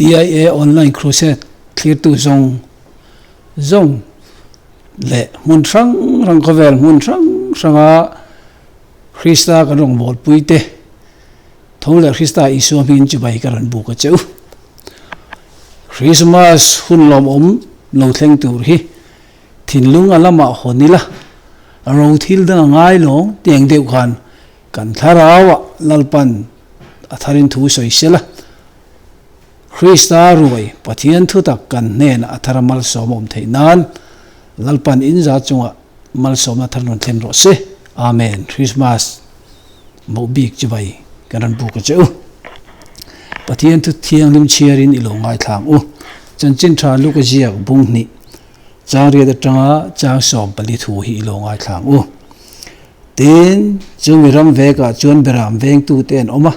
TIA Online Crusade thlirtu zawng zawng leh hmun hrang hrang khawvel hmun hrang hranga Krista kan rawngbawlpui te tho leh Krista Isua hmingin chibai ka rawn buk a che u. Krismas hun lawmawm lo thleng tur hi thinlung a lamah hawn ila, ro thil dang a ngai lawng tiang deuh khan kan thlarauah Lalpan a tharin thu sawi sela. Krista ruai Pathian thutak kan hnenah a thara malsawm a awm theih nan Lalpan inza chungah malsawmna thar rawn thlen rawh se. Amen. Christmas mawh bik chibai kan rawn buk a che u. Pathian thu thianghlim chhiarin i lo ngaithlang u. Chanchin tha Luka ziak bung hnih chang riat atanga chang 14 thu hi i lo ngaithlang u. Tin, chumi ram vekah chuan beram vengtute an awm a,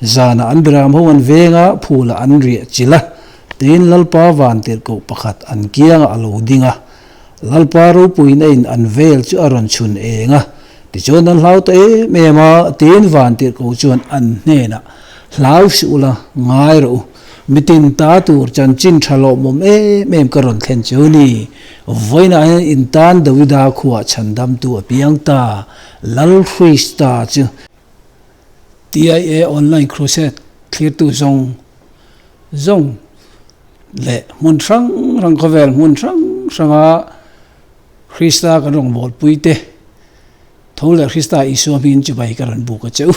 zanah an beram ho an veng a, phulah an riah chilh a. Tin, Lalpa vantirhkoh pakhat an kiangah a lo ding a, Lalpa ropuina in an vel chu a rawn chhun eng a, tichuan an hlau ta em em a, tin vantirhkoh chuan an hnenah, Hlau suh ula, ngai rawh u, mitin ta tur chanchin tha lawmawm em em ka rawn thlen chu ni, vawiinah hian in tan Dawida khuah chhandamtu a piang ta, Lal Krista chu. TIA Online Crusade thlirtu zawng zawng leh hmun hrang hrang khawvel hmun hrang hranga Krista kan rawngbawlpui te tho leh Krista Isua hmingin chibai ka rawn buk a che u.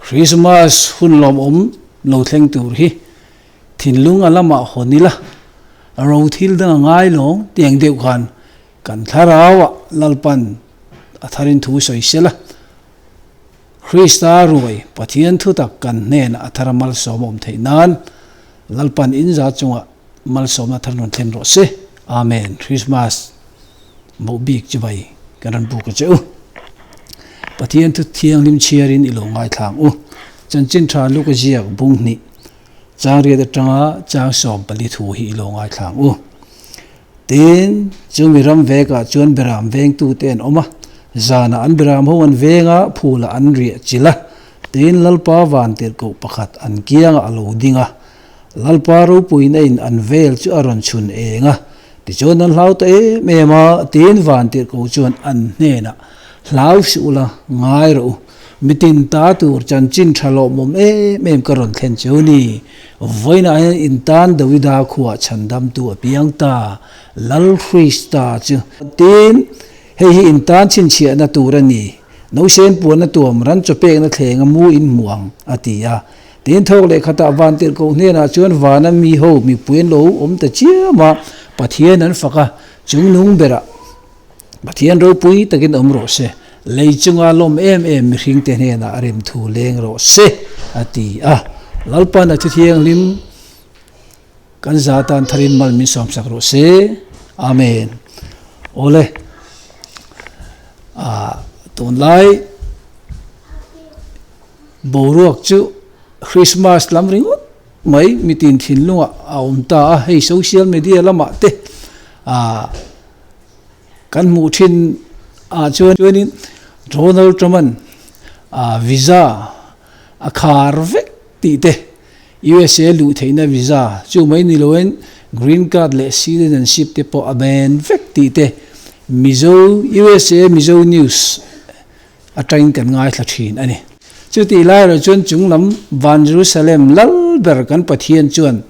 Krismas hun lawmawm lo thleng tur hi thinlung a lamah hawn ila, ro thil dang a ngai lawng tiang deuh khan kan thlarauah Lalpan a tharin thu sawi sela. Krista ruai Pathian thutak kan hnenah a thara malsawm a awm theih nan Lalpan inza chungah malsawmna thar rawn thlen rawh se. Amen. Christmas mawh bik chibai kan rawn buk a che u. Pathian thu thianghlim chhiarin i lo ngaithlang u. Chanchin tha Luka ziak bung hnih chang riat atanga chang 14 thu hi i lo ngaithlang u. Tin, chumi ram vekah chuan beram vengtute an awm a, zanah an beram ho an veng a, phulah an riah chilh a. Tin, Lalpa vantirhkoh pakhat an kiangah a lo ding a, Lalpa ropuina in an vel chu a rawn chhun eng a, tichuan an hlau ta em em a, tin vantirhkoh chuan an hnenah, Hlau suh ula, ngai rawh u, mitin ta tur chanchin tha lawmawm em em ka rawn thlen chu ni. Vawiinah hian in tan Dawida khuah chhandamtu a piang ta, Lal Krista chu. Tin, hei hi in tan chhinchhiahna tur a ni, Nausen puanna tuam ran chaw pekna thlenga mu in hmu ang, a ti a. Tin, thawk leh khatah vantirhkoh hnenah chuan vana mi ho mipui an lo awm ta chiam a, Pathian an fak a, chungnung berah Pathian ropui takin awm rawh se, lei chunga lawm em em mihringte hnenah rem thu leng rawh se, a ti a. Lalpan a thuthianghlim kan za tan tharin mal min sawmsak rawh se. Amen. Awle, ah, tunlai boruak chu Christmas lam ringawt mai mitin thinlungah a awm ta a, hei social media lamah te, ah, Kan hmuh thin ah chuan chuanin Donald Trump-a'n visa a khar vek tih te, USA luh theihna visa chu mai ni loin green card leh citizenship te pawh a ban vek tih te Mizo USA Mizo News atangin kan ngaithla thin a ni. Chutih lai erawh chuan chung lam van Jerusalem lal ber kan Pathian chuan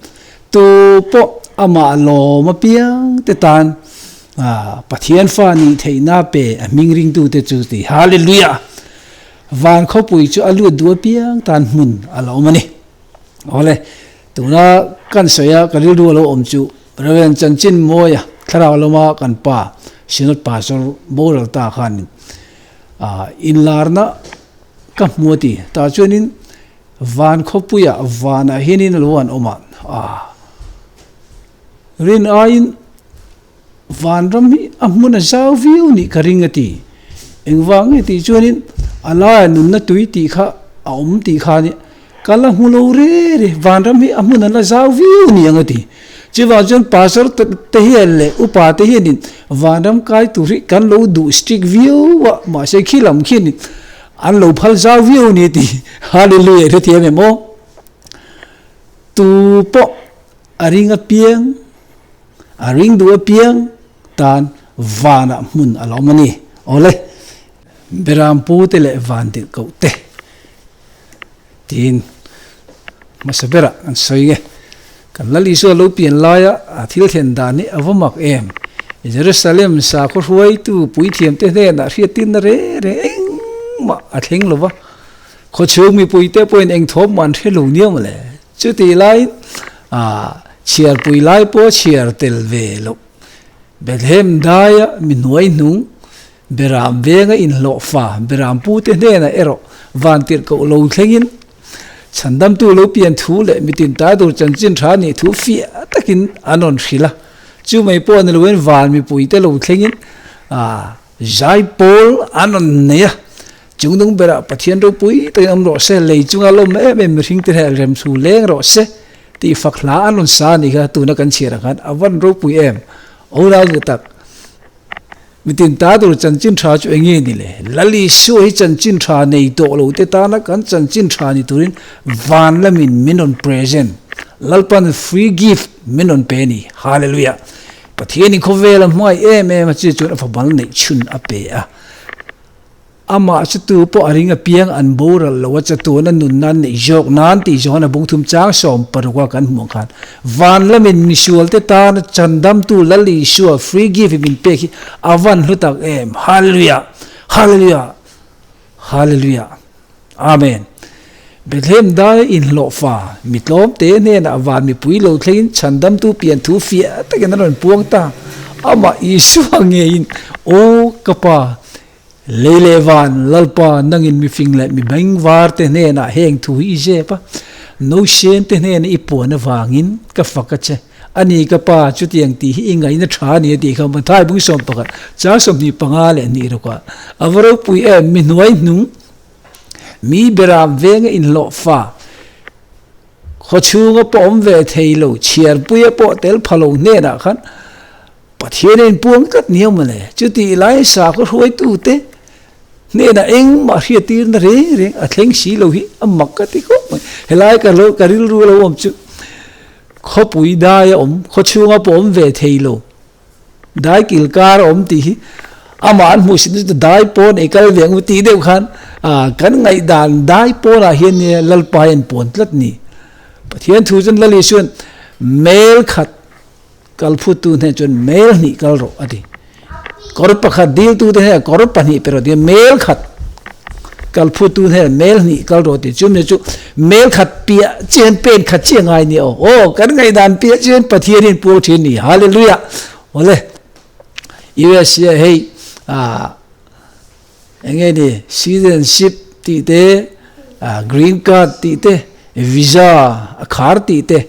tu pawh amah lawm apiang te tan Pathian fa nih theihna pe a hming ringtute chu ti Hallelujah! Van khawpui chu a lut duh apiang tan hmun a la awm a ni. Awle, tuna kan sawi a ka rilru a lo awm chu Reverend Chanchin Mawia thlarau lama kan pa Synod Pastor boral ta khanin Inlarna ka hmu a ti. Tah chuanin van khawpuiah vanah hianin a lo an awm a, rin aiin vanram hi a hmun a zau viau nih ka ring a ti. Engvang nge tih chuanin a laiah nunna tui tih kha a awm tih kha nia Ka la hmu lo re re, vanram hi a hmun an la zau viau ni ang a ti. Chuvang chuan pastor te hian leh upa te hianin vanram kai tur hi kan lo duh strict viau a, mahse khi lam khianin an lo phal zau viau a ni a ti. Hallelujah i hrethiam em aw? Tu pawh a ring apiang, a ring duh apiang tan vanah hmun a la awm a ni. Awle, Berampu te leh Vantirhkoh te tiin hmasa berah an sawi nge. Kan Lal Isua lo pian laia a thil thlen dan hi a va mak em! Jerusalem sakhaw hruaitu puithiamte hnenah hriattirna reng reng engmah a thleng lo va, khawchhung mipuite pawhin eng thawm mah an hre lo nia maw le. Chutih laiin chhiarpui lai pawh chhiar tel ve loh. Bethlehem daia mi hnuai hnung Beram venga inhlawhfa Beram pute hnenah erawh vantirhkoh lo thlengin Chhandamtu lo pian thu leh mitin tai tur chanchin tha nih thu fiah takin an rawn hrilh a. Chu mai pawh ni loin van mipuite lo thlengin zai pawl an rawn nei a. Chung nung berah Pathian ropui takin awm rawh se, lei chunga lawm em em mihringte hneh rem thu leng rawh se tih fak hla an rawn sa a nih kha tuna kan chhiar ang khan a van ropui em. Unau duh tak. Mitin ta tur chanchin tha chu enge ni le? Lal Isua hi chanchin tha nei tawh lo te tana kan chanchin tha ni turin van lamin min rawn present, Lalpan free gift min rawn pe a ni. Hallelujah! Pathianin khawvela hmangaih em em a chi chuan a fabal neih chhun a pe a. Amah chu tu pawh a ring apiang an boral lo a, chatuan a nun nan neih zawk nan tih Johana bung thum chang 16 a kan hmuh ang khan van lamin misualte tana chandamtu Lal Isua free gift in min pek hi a van hlu tak em! Hallelujah! Hallelujah! Hallelujah! Amen! Bethlehem daia inhlawhfa mi tlawmte hnenah van mipui lo thlengin chhandamtu pian thu fiah takin a rawn puang ta. Amah Isua ngeiin, Aw ka Pa, Lei leh van, Lalpa, nangin mifing leh mi bengvar te hnenah heng thu hi i zep a, Nausen te hnena i puan avangin ka fak a che. A ni ka pa, chutiang tih hi i ngaihna tha a ni a tih kha Mathai bung 11, chang 22 rawkah a va ropui em, mi hnuai hnung, mi beram venga inhlawhfa, khawchhunga pawh awm ve thei lo, chhiarpuia pawh tel pha lo hnenah khan, Pathian a inpuang tlat ni awm le. Chutih lai sakhaw hruaitute hnenah engmah hriattirna reng reng a thleng si lo hi a mak ka ti khawp mai. Helai ka lo ka rilru lo awm chu khawpui dai a awm, khaw chhunga pawh awm ve thei lo, dai kil kar a awm tih hi amah an hmuh sin chu dai pawn ei kal ve ang u tih deuh khan kan ngaihdan dai pawnah hian nia Lalpa hi an puan tlat ni. Pathian thu chuan Lal Isuan mel khat Kal phuttu hneh chuan mel hnih kal rawh a ti. Kawr pakhat diltute hneh kawr pahnih pe rawh ti. Mel khat kal phuttu hneh mel hnih kal rawh ti. Chumi chu mel khat piah chian pen khat chiah ngai ni aw. Aw kan ngaihdan piah chian Pathianin puang thin ni. Hallelujah. Awle USA hei ah enge ni citizenship tih te green card tih te visa a khar tih te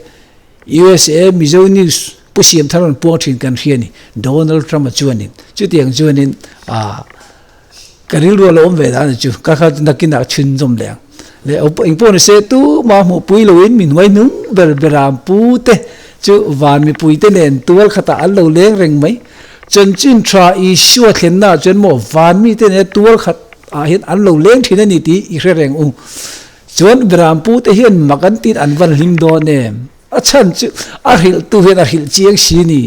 USA Mizo News pu siam thar rawn puang thin kan hria ni Donald Trump a chuanin chutiang chuanin ah ka rilru a lo awm ve dan chu ka kha nakinah chhunzawm leh ang leh engpawh ni se tuma hmuh pui loin mi hnuai hnung ber beram pu te chu van mipui te nen tual khatah an lo leng reng mai chanchin tha Isua thlenna ah chuan maw van mite nen tual khat ah hian an lo leng thin a ni tih i hre reng u. Chuan Berampu te hian mak an tiin an van hlim dawn em? A chhan chu a hrilh tu hian a hrilh chiang si ni.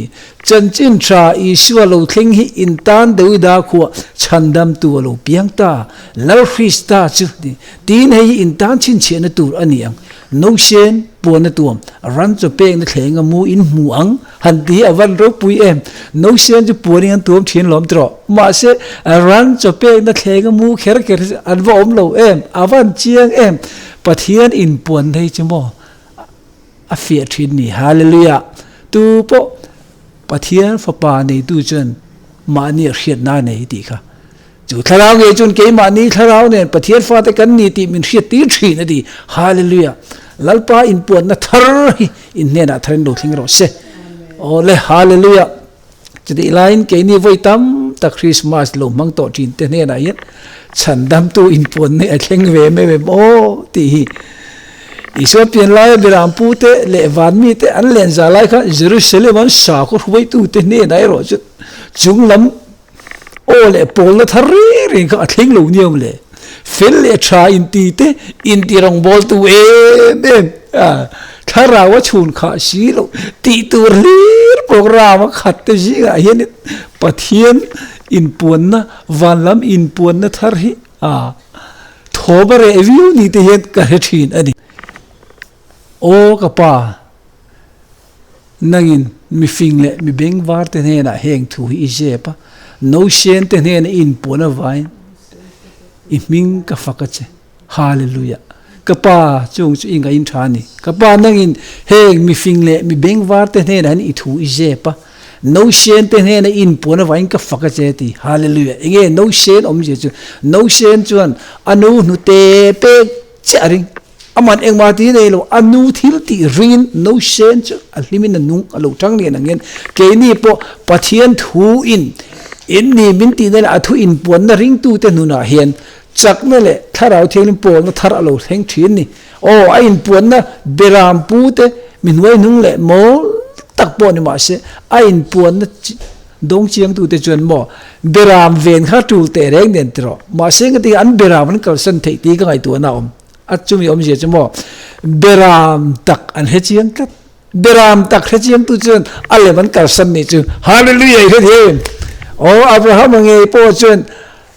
Chanchin tha Isua lo thleng hi in tan Dawida khua chhandamtu a lo piang ta, Lal Krista chu ni. Tiin hei hi in tan chhinchhiahna tur a ni ang. Nausen puan a tuam, ran chaw pekna thleng a mu in hmu ang. Han ti hi a van ropui em. Nausen chu puanin an tuam thin lawm tawh. Mahse, ran chaw pekna thleng a mu kher kher hi an va awm lo em. A van chiang em. Pathian inpuan hei chu maw a fiah thin ni. Hallelujah. Tu pawh Pathian fapa neitu chuan mahni a hriatna nei tih kha. Chu thlarau ngei chuan keimahni thlarau nen Pathian fate kan ni tih min hriat tir thin a ti. Hallelujah! Lalpa inpuanna thar hi in hnenah tharin lo thleng rawh se. Awle, Hallelujah! Chutih laiin keini vawi tam tak Christmas lo hmang tawh thin te hnenah hian chhandamtu inpuanna hi a thleng ve em em aw tih hi. Isua pian laia Biram pute leh van mite an len zah lai khan Jerusalem an sakhaw hruaitute hnenah erawh chu chunglam Aw leh pawlna thar reng reng kha a thleng lo niang le. Fel leh tha inti te, inti rawngbawltu em em a. Thlarau a chhun khah si loh tih tur hlir program a khat te zingah hian Pathian inpuanna, van lam inpuanna thar hi a thawm a reh viau ni te hian ka hre thin a ni. Aw ka pa, nangin mi fing leh mi bengvar te hnenah heng thu hi i zep a, nausen te hnena i inpuan avangin i hming ka fak a che. Hallelujah! Ka Pa, chung chu i ngaih tha a ni. Ka Pa, nangin heng mifing leh mi bengvar te hnenah hian i thu i zep a, nausen te hnena i inpuan avangin ka fak a che ti. Hallelujah! Enge nausen awmzia chu? Nausen chuan a nu hnute pek chiah a ring. Aman engmah ti nei lo, a nu thil tih ringin nausen chu a hlimin a nung a lo tang lian ang hian keini pawh Pathian thu in in ni min tihna leh a thu inpuanna ringtute hnunah hian Chakna leh Thlarau Thianghlim pawlna thar a lo thleng thin ni. Aw, a inpuanna beram pu te mi hnuai hnung leh mawl tak pawh ni mahse, a inpuanna dawng chiangtute chuan maw beram ven kha tul teh reng nen ti rawh. Mahse engati an beram an kalsan theih tih ka ngaihtuahna a awm. A chumi awmzia chu maw beram tak an hre chiang tlat. Beram tak hre chiangtu chuan a lem an kalsan nih chu. Hallelujah i hre thei em? Aw, Abrahama ngei pawh chuan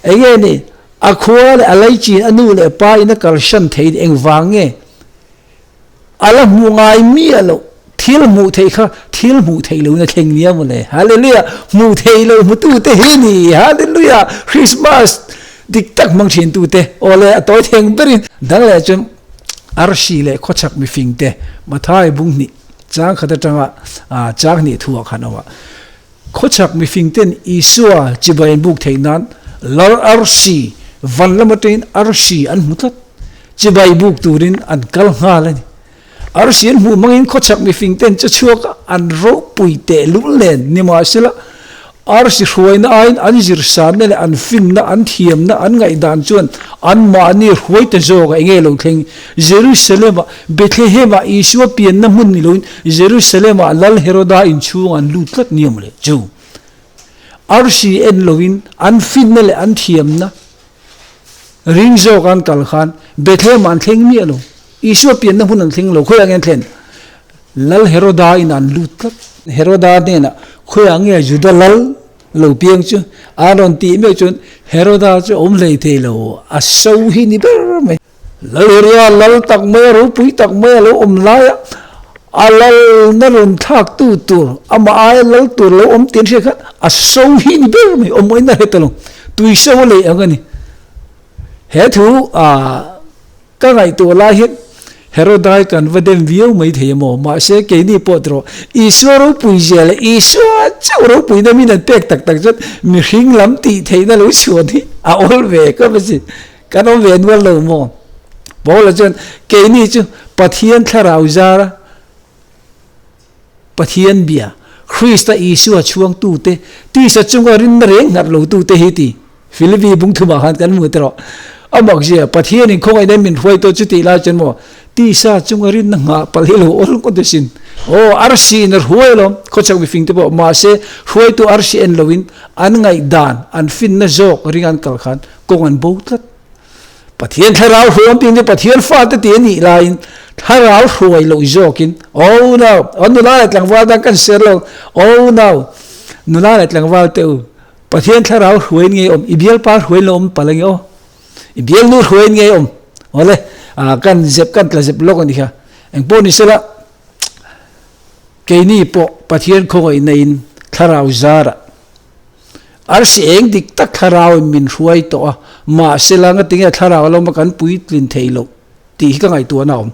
Enge ni, a khua leh a laichin a nu leh pa in a kalsan thei ni engvang nge? A la hmu ngai miah loh, thil hmuh theih kha thil hmuh theih loin a thleng nia mawle. Hallelujah! Hmuh theih loh hmutute hi ni. Hallelujah! Christmas dik tak hmang thintute. Awle, a tawi theng berin dang leh chuan arsi leh khawchhak mifingte Mathai bung hnih chang khat atanga chang hnih thuah khan a awm a. Khawchhak mifingten Isua chibai an buk theih nan Lal arsi van lam atangin arsi an hmu tlat. Chibai buk turin an kal nghal a ni. Arsi an hmuh hmangin khawchhak mifingten che chhuak a an ropui tehlul nen nimahsela arsi hruaina aiin an zirsanna leh an finna, an thiamna, an ngaihdan chuan anmahni hruai ta zawk a enge lo thleng. Jerusalem-ah Bethlehem-ah Isua pianna hmun ni loin Jerusalem-ah Lal Heroda inchhung an lut tlat ni awm le chu. Arsi en loin an finna leh an thiamna ring zawk an kal khan Bethlehem-ah an thleng miah lo. Isua pianna hmun an thleng lo. Khawiah nge an thlen? Lal Heroda in an lut tlat. Heroda hnenah khawiah nge Juda lal lo piang chu an rawn tih meuh chuan Heroda chu a awm hlei thei lo, a so hi ni ber mai. Lalria lal tak mai a ropui tak mai a lo awm lai a, a lalna rawn thlak tu tur, amah aia lal tur lo awm tih an hriat khan a so hi ni ber mai, awm awin a hre ta lo, tui so a lei ang a ni. He thu ka ngaihtuah lai hian Herodai kan va dem viau mai thei a maw? Mahse keini pawh tawh Isua ropui zia leh Isua chauh ropuina min an pek tak tak chuan mihring lam tih theihna lo chhuan hi a awl ve khawp a si. Kan awm ve nual lo maw? Paula chuan, Keini chu Pathian thlarau zara Pathian bia, Krista Isua chhuangtute, tisa chunga rinna reng nghat lotute hi ti. Filipi bung thumah khan kan hmu tawh. A makzia, Pathianin khawngaihna min hruai tawh chu tih lai chuan maw, tisa chunga rinna nghah palh hi lo awl ngawt asin. Aw, arsi in a hruai alawm, khawchhak mifing te pawh, mahse, hruaitu arsi en loin an ngaihdan, an finna zawk ring an kal khan Kawng an bo tlat. Pathian thlarau hruam tih chu Pathian fate tih a nih laiin thlarau hruai loh zawkin Oh no! Aw nula leh tlangval tan kan ser lo. Oh no! Nula leh tlangval te u, Pathian thlarau hruaiin ngei awm, i bialpa hruaiin lo awm palh ange aw. I bialnu hruaiin ngei awm. Awle, kan zep kan tla zep lawk a ni kha. Engpawh ni sela, keini pawh Pathian khawngaihna in thlarau zarah Arsi eng dik tak thlarauin min hruai tawh a, mahse la ngatinge thlarau lawma kan puitlin thei loh tih hi ka ngaihtuahna a awm.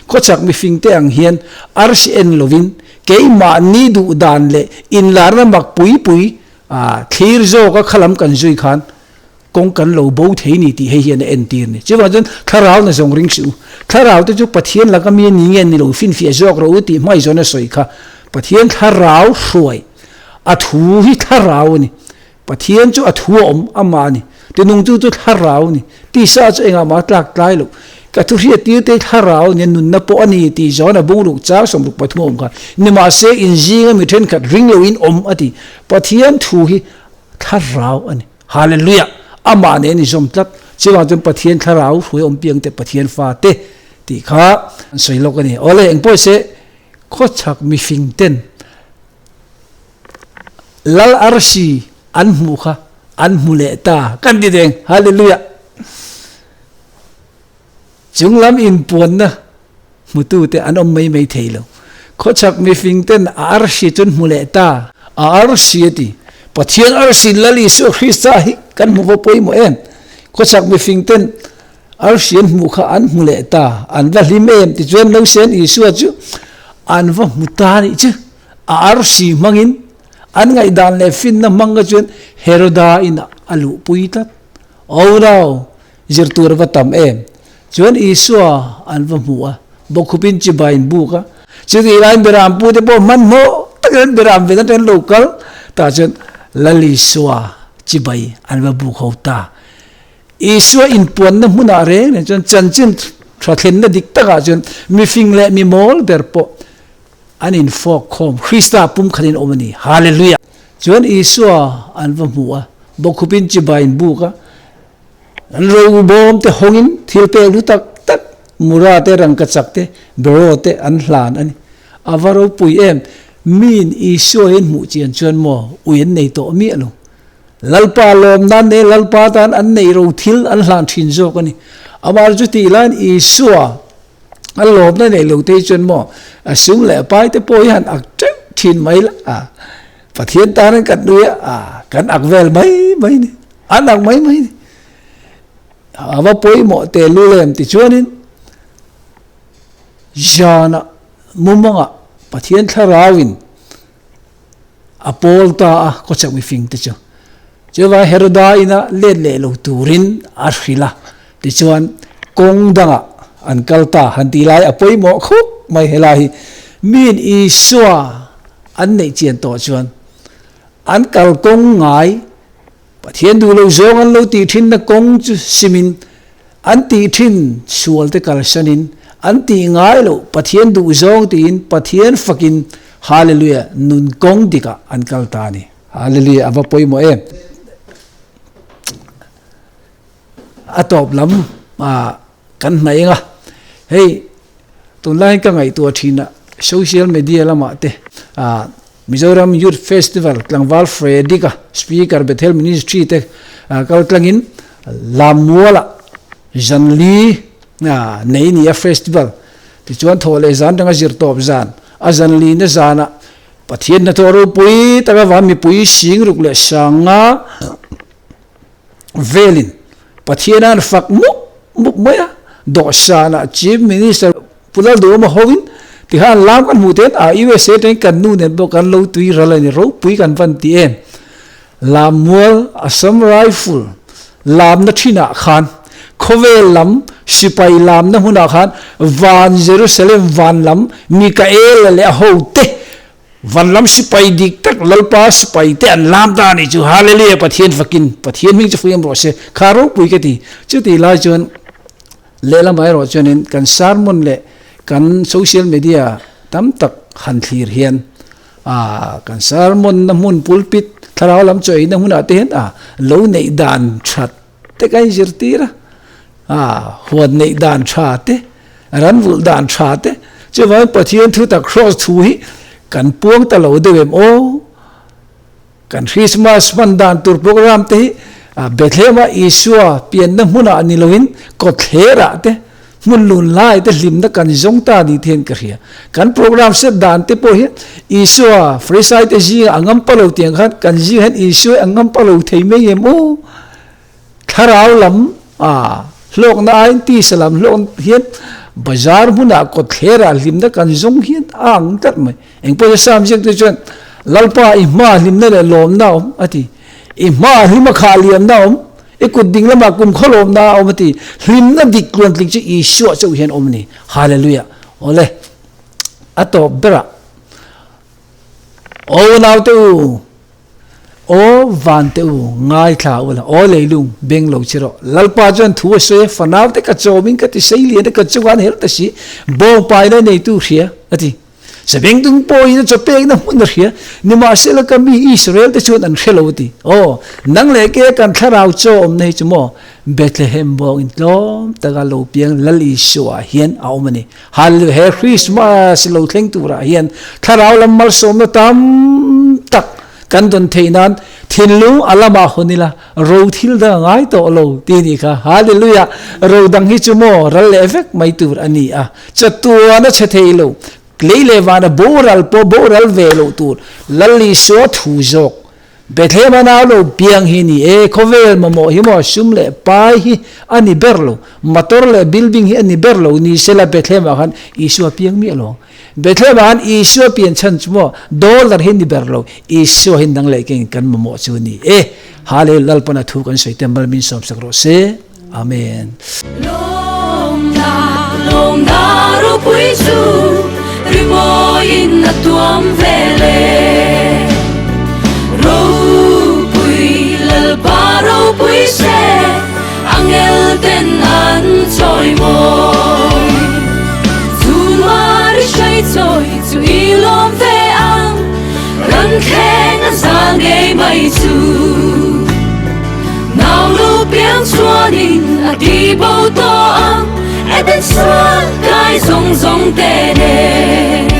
Khawchhak mifingte ang hian arsi en lovin keimahni duh dan leh inlarna mak pui pui thlir zawka khalam kan zui khan kawng kan lo bo thei ni tih hei hian a entir ni. Chuvang chuan thlarau na zawng ring suh u. Thlarau te chu Pathian laka mi a ni nge ni lo finfiah zawk rawh u tih hmaizawn a sawi kha Pathian thlarau hruai A thu hi thlarau a ni. Pathian chu a thu a awm, amah a ni. Tinung chu chu thlarau a ni. Tisa chu engah mah a tlak tlai loh. Ka thu hriat tir te hi thlarau a ni, a nunna pawh a ni tih Johana bungruk chang 63 a awm kha. Nimahse, inzinga mi thenkhat ring loin awm a ti. Pathian thu hi thlarau a ni. Hallelujah! Amah nen i zawm tlat. Chuvang chuan Pathian thlarau hruai awm piang te, Pathian fa te. tih kha an sawi lawk a ni. Awle, engpawh se khawchhak mifing ten Lal arsi an hmuh kha an hmu leh ta kan ti deng. Hallelujah! Chunglam inpuanna hmutute an awm mai mai thei lo. Khawchhak mifing ten a arsi chu an hmu leh ta. A arsi a ti. Pathian arsi Lal Isua Krista hi kan hmu va pawimawh em? Khawchhak mifing ten arsi an hmuh kha an hmu leh ta. An va hlim em? Tichuan Nausen Isua chu an va hmu ta nih chu. A arsi hmangin an ngaihdan leh finna hmang kha chuan Heroda in a luhpui tlat. Oh no! Zir tur a va tam em? Chuan Isua an va hmu a, bawkkhupin chibai in buk a. Chutih laiin Beram pute pawh hmanhmawh takin an Beram ven atangin lo kal tah chuan Lal Isua chibai an va buk ho ta. Isua inpuanna hmunah reng reng chuan chanchin tha thlenna dik takah chuan mifing leh mi mawl ber pawh an infawk khawm Krista pumkhatin awm a ni. Hallelujah! Chuan Isua an va hmu a, bawkkhupin chibai in buk a. An ro bawm te hawngin thil pek hlu tak tak, mura te, rangkachak te, beraw te an hlan a ni. A va ropui em! Miin Isua hi an hmuh chian chuan maw ui an nei tawh miah lo. Lalpa lawm nan leh Lalpa tan an neih ro thil an hlan thin zawk a ni. Amah chu tih laiin Isua a lawmna neih lo te hi chuan maw a sum leh a pai te pawh hi han ak teuh thin mai la a, Pathian tan an kan nui a, kan ak vel mai mai a ni. An ang mai mai ni. A va pawimawh teh lul em tichuanin zana mumanga Pathian thlarauin a pawl ta a khawchhak mifing te chu. Chuvang Heroda ina let leh lo turin a hrilh a, tichuan kawng dangah an kal ta han tih lai a pawimawh khawp mai helai hi. Miin Isua an neih chian tawh chuan an kalkawng ngai Pathian duh lo zawng an lo tih thinna kawng chu simin an tih thin sual te kalsanin an tih ngai loh Pathian duh zawng tiin Pathian fakin Hallelujah nun kawng dikah an kal ta a ni. Hallelujah a va pawimawh em. A tawp lam kan hnaih eng a, hei tunlaiin ka ngaihtuah thin a social media lamah te Mizoram Youth Festival tlangval Frederick-a Speaker Bethel Ministry te kal tlangin Lammuala zanli nei ni a festival tichuan thawh leh zan atanga zir tawp zan a zanlina zanah Pathian hnathawh ropui taka van mipui singruk leh sanga velin Pathian an fak mup mup mai a, dawhsanah Chief Minister Pu Lalduhawma hovin tikhan lam kan hmuh ten a USA atangin kan nu nen pawh kan lo tui ral a ni, ropui kan van ti em. Lammual Assam Rifle lamna thinah khan khawvel lam sipai lamna hmunah khan van Jerusalem van lam Mikaela leh a hote Van lam sipai dik tak Lalpa sipai te an lam ta anih chu Hallelujah Pathian fakin Pathian hming chu fuiam rawh se kha ropui ka ti. Chutih lai chuan lehlamah erawh chuanin kan sermon leh kan social media tam tak han thlir hian ah kan sermon na hmun pulpit thlarau lam chaw eina hmunah te hian ah lo neih dan that te ka inzirtir a ah huan neih dan tha te Ran vulh dan tha te chuvangin Pathian thu tak hrawk thu hi kan puang ta lo deuh em aw. Kan Christmas hman dan tur program te hi Bethlehem-a Isua pianna hmunah ni loin kawtthlerah te hmun lun lai te hlimna kan zawng ta ni te hian ka hria. Kan program set dan te pawh hian Isua Farisai te zingah a ngam pa lo tiang khan kan zingah hian Isua hi a ngam pa lo thei mai em aw. Thlarau lam a hlawkna aiin tisa lam hlawk hian bazar hmunah kawtthlerah hlimna kan zawng hian a ang tlat mai. Engpawh hi Sam ziaktu chuan Lalpa i hma hlimna leh lawmna a awm a ti. I hma hlima khah liamna a awm, i kut ding lamah kum khaw lawmna a awm a ti. Hlimna dik tluantling chu Isua chauh hian awm a ni. Hallelujah. Awle, a tawp berah Aw naute u! Aw van te u, ngaithla u la, aw leilung, beng lo chi rawh. Lalpa chuan thu a sawi a, fanau te ka chawmin ka ti sei lian a, ka chungah an helh ta si, bawngpaina neitu hria, a ti. Sabengtung pawhin a chawpekna hmun a hria, nimahsela ka mi Israel te chuan an hre lo a ti. Aw, nang leh kei a kan thlarau chaw awmna hi chu maw Bethlehem bawngin tlawm taka lo piang Lal Isua hian a awm a ni. Hallelujah! He Christmas lo thleng turah hian thlarau lam malsawmna tam tak kan dawn theih nan thinlung a lamah hawn ila ro thil dang a ngai tawh lo tih a nih kha. Hallelujah! Ro dang hi chu maw ral leh vek mai tur a ni a, chatuan a chhe thei lo, lei leh vana boral pawh boral ve loh tur Lal Isua thu zawk Bethlehem a nau lo piang hi ni e, khawvel mamawh hi maw sum leh pai hi a ni ber lo, motor leh building hi a ni ber lo ni sela Bethlehem ah khan Isua piang miah lo ang. Bethlehem ah khan Isua pian chhan chu maw dollar hi ni ber lo, Isua hi nang leh keng kan mamawh chu ni e. Hallelujah Lalpan a thu kan sawi te mal min sawmsak rawh se. Amen. Lawmna, lawmna ropui chu rimawiin a tuam vel e. Ropui Lalpa ropui se, angel ten an chawimawi. Chu Mari hrai chawi chu i lawm ve ang, ran thleng a zal ngei mai chu. Nau lu piang chuanin a ti bo tawh ang, Eden sual kai zawng zawng te nen.